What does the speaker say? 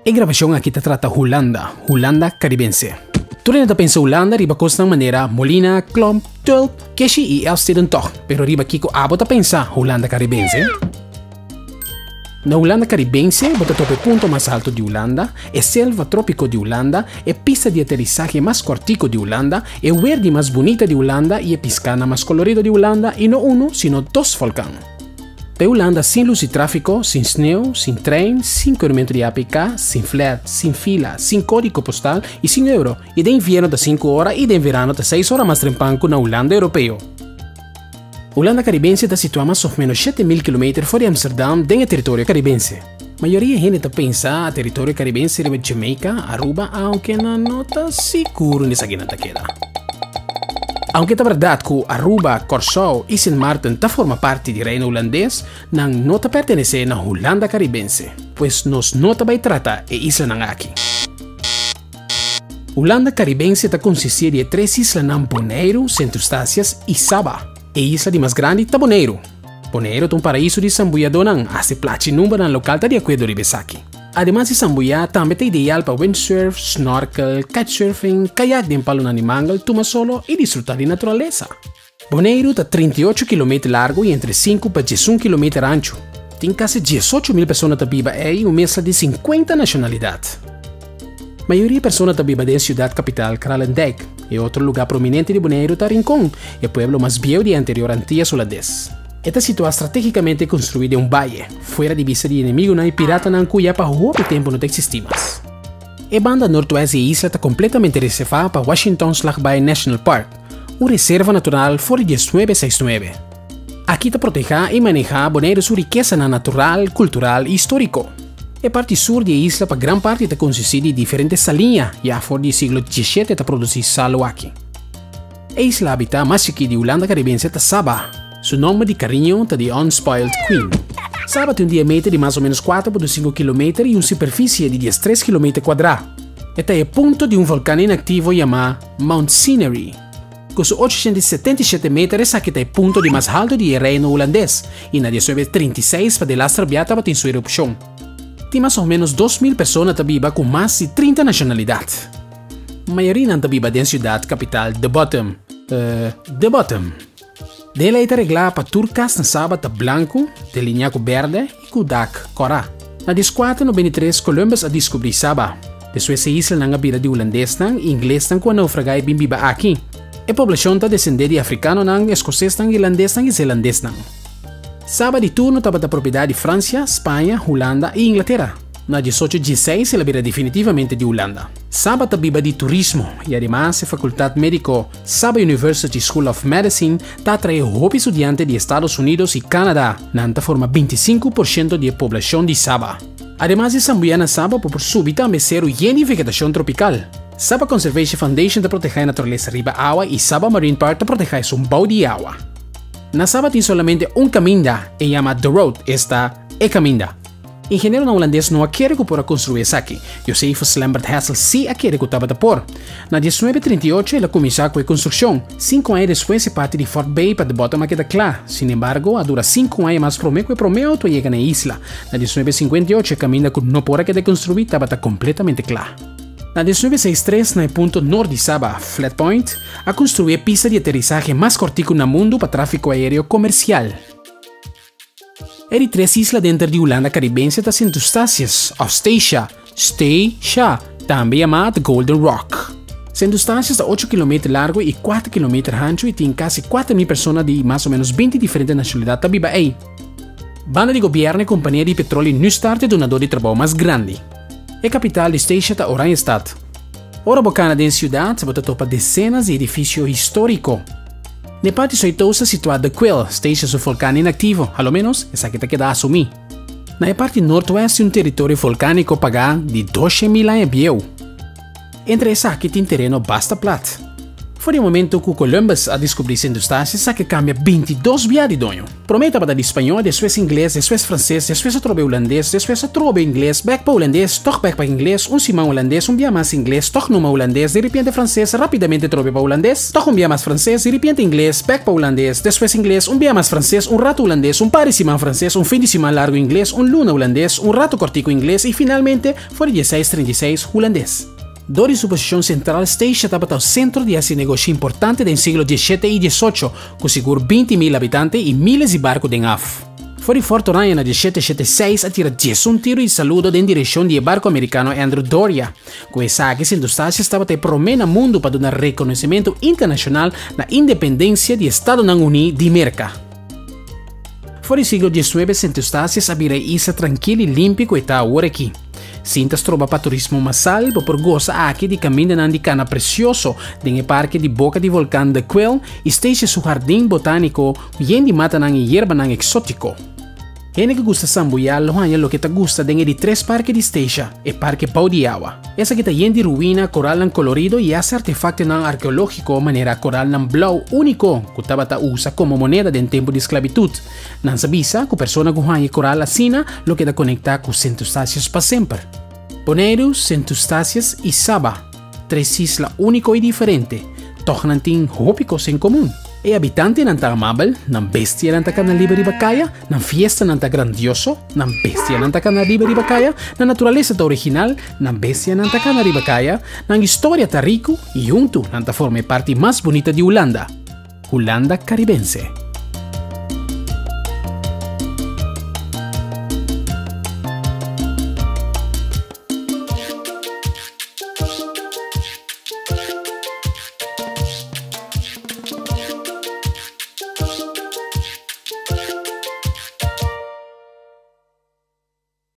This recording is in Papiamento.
E grabashon aki ta trata Hulanda, Hulanda Karibense. Tur hende ta pensa Hulanda riba kosnan manera molina, klomp, tulp, keshi i Elfstedentocht, pero riba kiko abo ta pensa Hulanda Karibense? Na Hulanda Karibense bo ta topa e punto mas haltu di Hulanda, e selva trópiko di Hulanda, e pista di aterisahe mas kòrtiku di Hulanda, e wer di mas bunita di Hulanda i e piskanan mas kolorido di Hulanda i no unu sino dos volkan. Ta e Hulanda sin lus di tráfiko, sin sneu, sin trein, sin keurmentu di APK, sin flat, sin fila, sin kódigo postal i sin euro, i den invierno ta sinku ora i den verano ta seis ora mas trempan ku na Hulanda Europeo. Hulanda Karibense ta situá mas òf ménos 7000 kilometer for di Amsterdam den e teritorio karibense. Mayoria hende ta pensa teritorio karibense riba Jamaica, Aruba, aunke nan no ta sigur unda esakinan ta keda. Aunke ta bèrdat ku Aruba, Kòrsou i Sint Maarten ta forma parti di Reino Hulandes, nan no ta pertenesé na Hulanda Karibense, pues nos no ta bai trata e islanan aki. Hulanda Karibense ta konsistí di e tres islanan Boneiru, Sint Eustatius i Saba. E isla di mas grandi ta Boneiru. Boneiru ta un paraiso di sambuyadónan, asta e plachi numbernan lokal ta di akuerdo riba esaki. Ademas di sambuyá, tambe ta ideal pa windsurf, snorkel, kitesurfing, kayak den palunan di mangel, tuma solo i disfrutá di naturalesa. Boneiru ta 38 kilometer largu i entre 5 pa 11 kilometer anchu. Tin kasi 18,000 persona ta biba ei i un mesla di 50 nashonalidat. Mayoria persona ta biba den siudat kapital Kralendijk. E otro lugá prominente di Boneiru ta Rincon, e pueblo mas bieu di e anterior Antias Hulandes. E ta situá stratégikamente konstruí den un baye, fuera di bista di enemigunan i piratanan ku ya pa hopi tempu no ta eksistí mas. E banda nortwèst di e isla ta kompletamente reservá pa Washington Slagbaai National Park, un reserva natural for di 1969. Aki ta protehá i manehá Boneiru su rikesanan natural, kultural i históriko. E parti sur di e isla pa gran parti ta konsistí di diferente saliña, ya for di siglo 17 ta produsí salu aki. E isla habitá mas chikí di Hulanda Karibense ta Saba. Su nòmber di kariño ta The Unspoiled Queen. Saba tin un diameter di mas o ménos 4.5 kilometer i un superfisie di 13 kilometer kuadrá. E ta e punto di un volkan inaktivo yamá Mount Scenery. Ku su 877 meter esaki ta e punto di mas haltu di e Reino Hulandes i na 1936 pa delaster bia tabatin su erupshon. Tin mas o ménos 2000 persona ta biba ku mas di 30 nashonalidat. Mayoria nan ta biba den siudat kapital The Bottom. Uh, The Bottom. Den lei ta reglá pa tur kas na Saba ta blanku, delineá ku bèrdè i ku dak kòrá. Na 1493 Columbus a diskubrí Saba. Despues e islanan a bira di hulandesnan i inglesnan ku a naufragá i bin biba aki. E poblashon ta desendé di afrikanonan, eskosesnan, irlandesnan i zelandesnan. Saba di turno tabata propiedat di Fransia, Spaña, Hulanda i Inglatera. Na 1816 el a bira definitivamente di Hulanda. Saba ta biba di turismo i ademas e fakultat médiko Saba University School of Medicine ta atraé hopi studiante di Estados Unidos i Canada. Nan ta forma 25% di e poblashon di Saba. Ademas di sambuyá na Saba bo por subi tambe seru yen di vegetashon tropikal. Saba Conservation Foundation ta protehá e naturalesa riba awa i Saba Marine Park ta protehá esun bou di awa. Na Saba tin solamente un kaminda, e yama The Road, esta, E Kaminda. Ingenieronan hulandes no a kere ku por a konstruí esaki. Josephus Lambert Hassell sí a kere ku tabata por. Na 1938 el a kuminsá ku e konstrukshon. Sinku aña despues e parti di Fort Bay pa The Bottom a keda kla. Sin embargo, a dura sinku aña mas promé ku e promé outo a yega na e isla. Na 1958 e kaminda ku no por a keda konstruí tabata kompletamente kla. Na 1963 na e punto nort di Saba, Flat Point, a konstruí e pista di aterisahe mas kòrtiku na mundu pa tráfiko aéreo komersial. E di tres isla denter di Hulanda Karibense ta Sint Eustatius, òf Statia, Stay-sha, tambe yamá The Golden Rock. Sint Eustatius ta ocho kilometer largu i kuater kilometer hanchu i tin kasi 4000 persona di mas o ménos 20 diferente nashonalidat ta biba ei. Banda di gobièrnu e kompania di petroli NuStar ta e dunadó di trabou mas grandi. E kapital di Statia ta Oranjestad. Ora bo kana den siudat, bo ta topa desenas di edifisio históriko. Na e parti zuidoost ta situá De Quil, Statia su volkan inaktivo, a lo ménos esaki ta keda asumí. Na e parti noordwest tin un teritorio volkániko pagá di 200,000 aña bieu. Entre esaki tin tereno basta plat. For di e momento ku Columbus a diskubrí Sint Eustatius esaki a kambia bintidos bia di doño. Promé tabata di spañó, despues ingles, despues franses, despues atrobe hulandes, despues atrobe ingles, bèk pa hulandes, tòg bèk pa ingles, un siman hulandes, un bia mas ingles, tòg numa hulandes, diripiente franses, rápidamente trobe pa hulandes, tòg un bia mas franses, diripiente ingles, bèk pa hulandes, despues ingles, un bia mas franses, un ratu hulandes, un par di siman franses, un fin di siman largu ingles, un luna hulandes, un ratu kòrtiku ingles i finalmente, for di dieseis 36, hulandes. Dor di su posishon sentral, Statia tabata un sentro di hasi negoshi importante den siglo diesshete i diesocho, ku sigur 20,000 habitante i miles di barku den haf. For di Fort Oranje na diesshete shete seis a tira 11 tiru di saludo den direkshon di e barku amerikano Andrew Doria. Ku esaki, Sint Eustatius tabata e promé na mundu pa duna rekonosementu internashonal na independensia di Estadonan Uní di Merka. For di siglo diesnuebe Sint Eustatius a bira e isla trankil i limpi ku e ta awor aki. Sin ta stroba pa turismo masal, bo por gosa aki di kamindanan di kana presioso den e parke di boka di volkan De Quil i Statia su hardin botániko yen di matanan i yerbanan eksótiko. Hende ku gusta sambuyá lo haña loke ta gusta den e di tres parke di Statia, e parke bou di awa. Esaki ta yen di ruina, koralnan kolorido i hasta artefaktonan arkeológiko manera koralnan blou úniko ku tabata usa komo moneda den tempu di sklabitut. Nan sa bisa ku persona ku haña e koral asina lo keda konektá ku Sint Eustatius pa semper. Boneiru, Sint Eustatius i Saba, tres isla úniko i diferente, tòg nan tin hopi kos en komun. E habitantenan ta amabel, nan bestianan ta kana liber riba kaya, nan fiestanan ta grandioso, nan bestianan ta kana liber riba kaya, nan naturalesa ta original, nan bestianan ta kana riba kaya, nan historia ta riku i huntu nan ta forma e parti mas bunita di Hulanda, Hulanda Karibense.